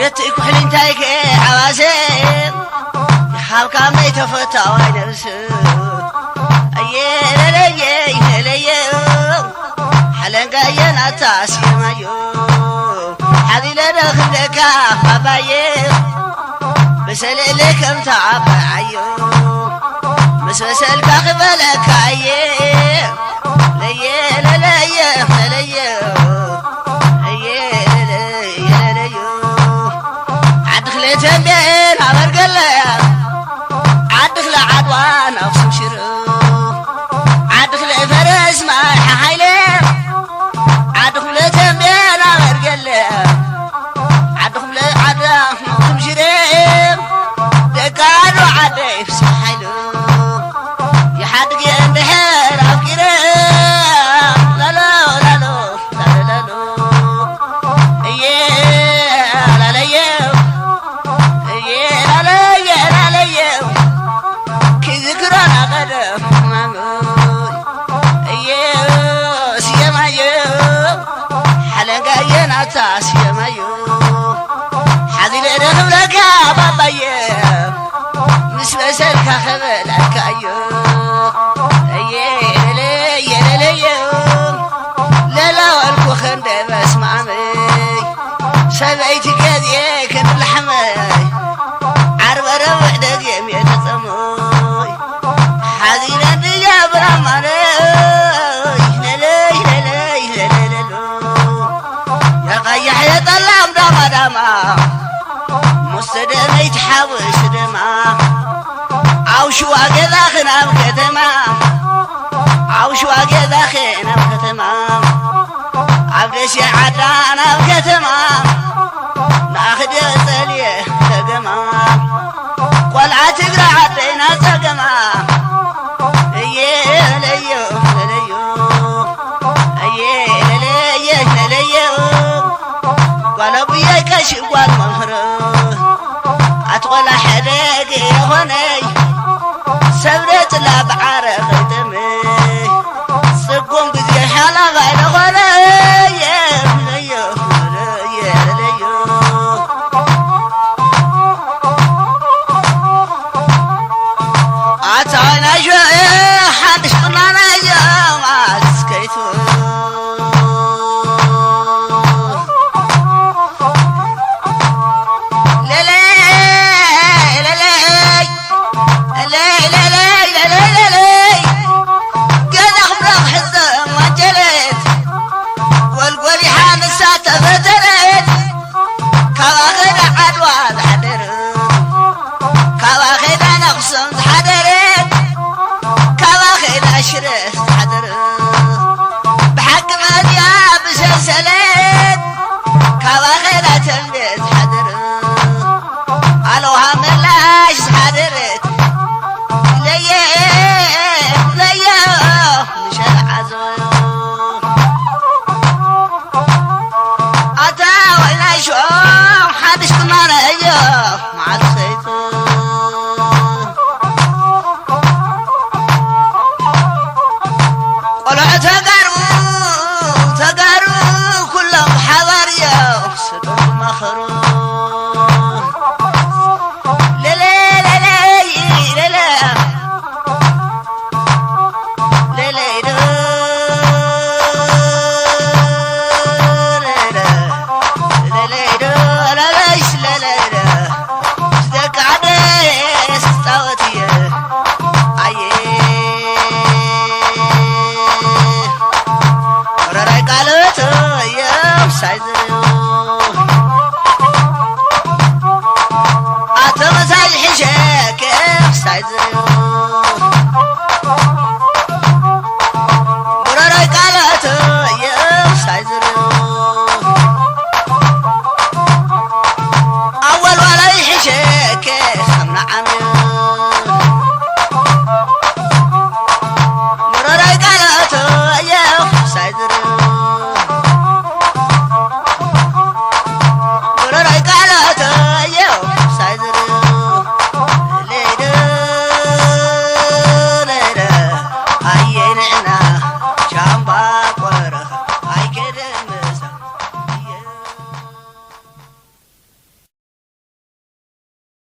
የትእኩሕሊ እንታይ ከ ዓባሰ ይሃብካ መይ ተፈታዋይ ነብስ። ኣየ ለለየ ለለየ ሓለንጋየ ናታ ስየማዮ ሓቢለ ደኽብለካ ባባየ ብሰለለ ከምታ ዓባዓዮ ምስ በሰልካ ክበለካ ኣየ ለየ ለለየ ለለየ ለየ ለለየ ለለየ ዓዲ ክልተ ቤን ኣበርገለ ዓዲ ክለ ዓድዋ ኣኽሱም ሽረ ዓዲ ክለ ፈረስ ማይ ሓሓይለ ዓዲ ክለ ተንቤን ኣበርገለ ዓዲ ክለ ዓዲ ኣኽሱም ሽረ ደቂ ዓድዋ ዓደይ ፍስሓ ሓይሉ ይሓድግ እንድሕር ኣፍቂረ ላሎ ላሎ ላሎ ላሎ እየ ላለየ እየ ላለየ ላለየ ክዝክሮና ቀደም ሕማመይ እየ ስየማየ ሓለንጋየ ናታ ስየማየ ሓዚለ ደ ክብለካ ባባየ ምስ በሰልካ ከበላካዮ እየ ለለየ ለለየ ለለወልኩ ክንደ በስማመይ ሰበይቲ ገዝኤ ክንዲ ላሕመይ ዓርበ ረብዕ ደግየም እየ ተጸሞይ ሓዚነ እንድየ ብራማነይ ለለይ ለለይ ለለይ ለሎ የቐያሕ የጠላም ዳማ ዳማ ሙስተ ደመይ ትሓውስ ደማ ኣውሽዋ ገዛኽን ኣብ ከተማ ኣውሽዋ ገዛኽን ኣብ ከተማ ኣብ ደሴ ዓዳ ናብ ከተማ ንኣኽደ ጸልየ ተገማ ቆልዓ ትግራ ዓደይና ጸገማ እየ ለለዮ ለለዮ እየ ለለየ ለለዮ ጓል ኣቡየይ ቀሺ ጓል መምህር ኣትቆላ ሕደግ የኾነይ ሰብረ ጽላ ብዓረ ኸይተመይ ጽጉም ግዜ ሓላፋይ ለኾነይ የለዮ ለለዮ ኣታ ናይሾ ሓድሽ ቁናና እዮም ኣስከይቱ ለለይ ለለይ ለለይ ለለይ ለለይ ለለይ ገዛ ክብረ ክሕዘ ማጀለት ጎልጎሊሓ ንሳ ተፈተረት ካባ ኸዳ ዓድዋ ዝሓደረት ካባ ኸዳ ኣኽሱም ዝሓደረት ካባ ኸዳ ሽረ ዝሓደረት ብሓቂ መዝያ ብሰንሰለት ካባ ኸዳ ተንቤ ዝሓደረት ኣለውሃ መላሽ ዝሓደረት ለየ ለየ ንሸርዓ ዘበሎ ኣታ ወይናይ ሽኦም ሓድሽ ቁናነ እዮ መዓልቲ ሰይጡ ቆልዑ ተጋሩ ተጋሩ ኩሎም ብሓባር እዮም ስቶም መኸሩ